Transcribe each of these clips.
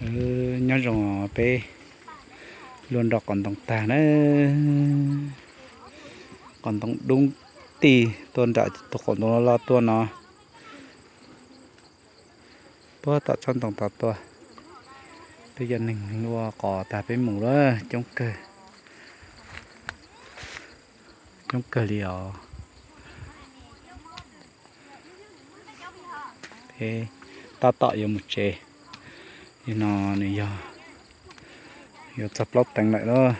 Nyob zoo peb luaj nroj qos ntoo tag na, qos ntoo dub tij tuaj nram tus qos ntoo loj loj tuaj no. Puag tom tsob ntoo tod tuaj, peb cov neeg luaj qos tag peb mus lawm, coob kawg, coob kawg li os. Peb tab tom yuav mus tsev, yog no nws yog yuav txog plaub teev lawm lauj.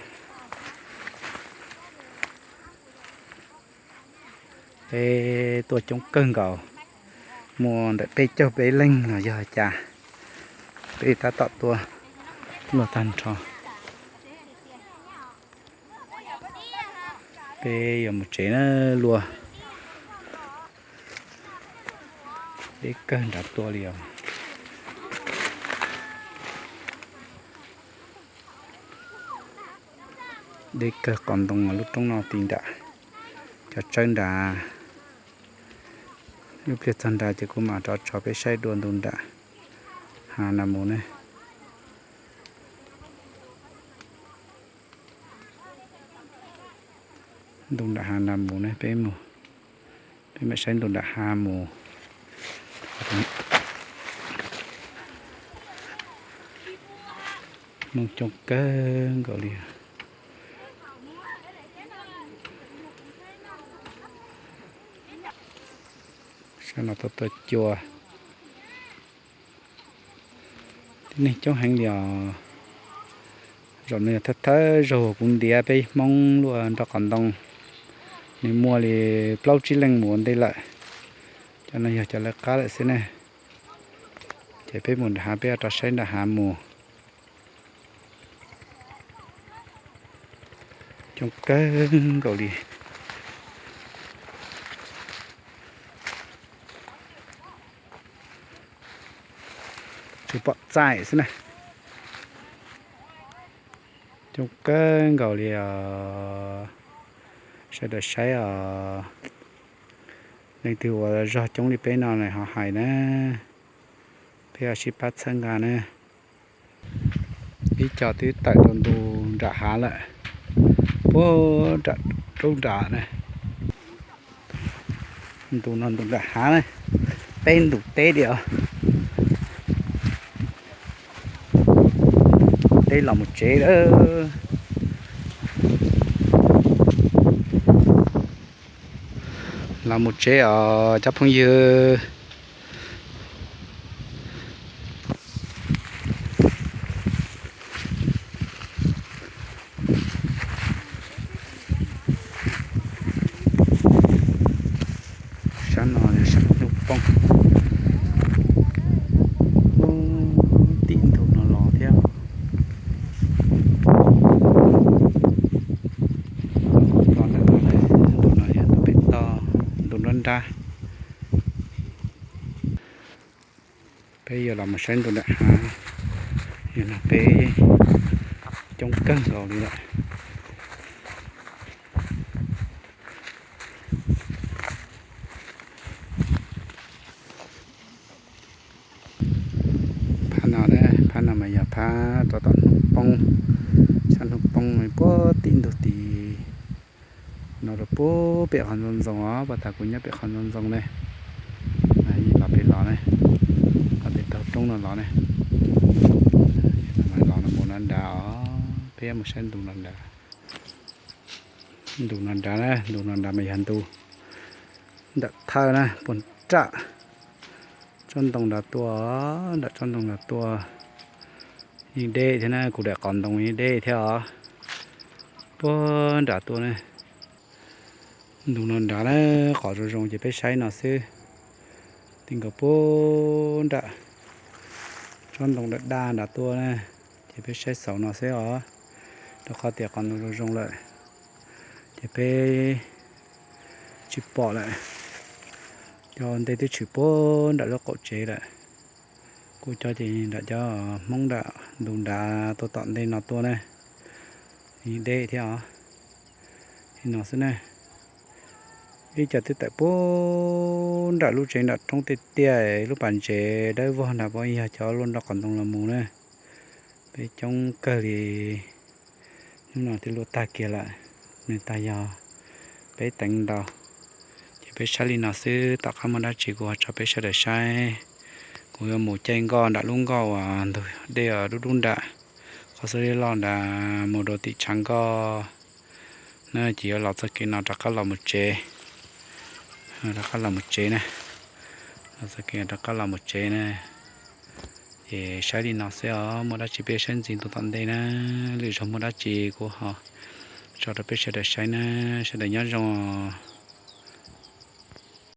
Peb tuaj coob kawg nkaus, muaj ntawm peb caug peb leeg los yog cas, peb tab tom tuaj luaj tag nrho. Peb yuav mus tsev na, luaj deb kawg nrad tuaj li os. Deb kawg qos ntoo lub roob no ti nram cov tsawb nrad. Ib pliag txog nrad ces kuv mam rov tso peb saib dua ntu nram hav no mus ne. Ntu nram hav no mus ne, peb mus, peb mam saib ntu nram hav mus. Hmoob coob kawg nkaus li. Sab no tuaj tuaj cua, tib neeg coob heev li os. Zaum no yog thawj thawj zaug kuv ntiav peb Hmoob luaj nroj qos ntoo, nws muaj li plaub tsib leej mus ua ntej lawm. Cov no yog cov lawv qab lawm xwb ne. Ces peb mus nram hav, peb rov saib nram hav mus. Coob kawg nkaus li. Tsuas pom txaij xwb na. Coob kawg nkaus li os. Sawv daws saib os. Leej twg uas zog coob li peb no lawm ho hais na. Peb ho sib pab txhawb nqa na. Ib co twb tawm rau ntu nram hav lawm, puag nram roob nram na. Ntu no ntu nram hav na, peb ntu teb li os. Peb los mus tsev lawm. Los mus tsev os cov phooj ywg. Sab no sab hnub poob, tim ntug no los thiab. Los ntawm no, ntug no yog ntug pem toj, ntug nruab nrab. Peb yuav los mus saib ntu nram hav, yog no peb coob kawg nkaus li lawm. Phab no, phab no mas yog phab rau tom hnub poob, sab hnub poob puag tim ntug tid no rau puag pem qhov ntxoov ntxoo os, puag ta kuv nyob pem qhov ntxoov ntxoo ne. Los pem los ne, los pem taug roob no los ne. Los no mus no nrad os, peb mus saib ntu no nrad. Ntu no nrad na, ntu no nrad mas yog ntu nram thawj na, puag nram tsob ntoo nrad tuaj, nram tsob ntoo nrad tuaj. Yeej deb thiab na, kuv daim qos ntoo yeej deb thiab os. Puag nram tuaj na. Ntu no nrad na, qos zoo zoo ces peb saib no xwb. Ti nkaus puag nram tsob ntoo daj daj nrad tuaj na, ces peb saib xauv no xwb os. Rau qhov tias qos ntoo zoo zoo lawm ces peb tsis pom lawm. Cov ntej twb tshwm puag nram lub qaum tsev lawm. Kuv cov ces nram cov Hmoob nram ntu nrad tuaj tom ntej no tuaj na. Deb thiab os. Li no xwb na. Ib co twb tawm puag nram lub tsev nram roob tiaj tiaj, lub pas ntsev dawb vog nrad puas yog cov luaj nroj qos ntoo los mus na. Peb coob kawg li, hnub no twb luaj tag kiag lawm, nws tag yog peb teev ntau. Ces peb saib li no xwb, tom qab muaj dab tsi kuv ho tso peb sawv daws saib. Kuv yuav mus caij nkoj nram lub nkoj uas ntug dej dub dub nram qhov xub li loj nram mus rau tim tshav nkoj na, ces yuav los txoj kev no rov qab los mus tsev, rov qab los mus tsev na, los txoj kev rov qab los mus tsev na. Ces saib li no xwb os, muaj dab tsi peb saib ntxiv ntu tom ntej na, lwm zaug muaj dab tsi kuv ho tso rau peb sawv daws saib na, sawv daws nyob zoo os.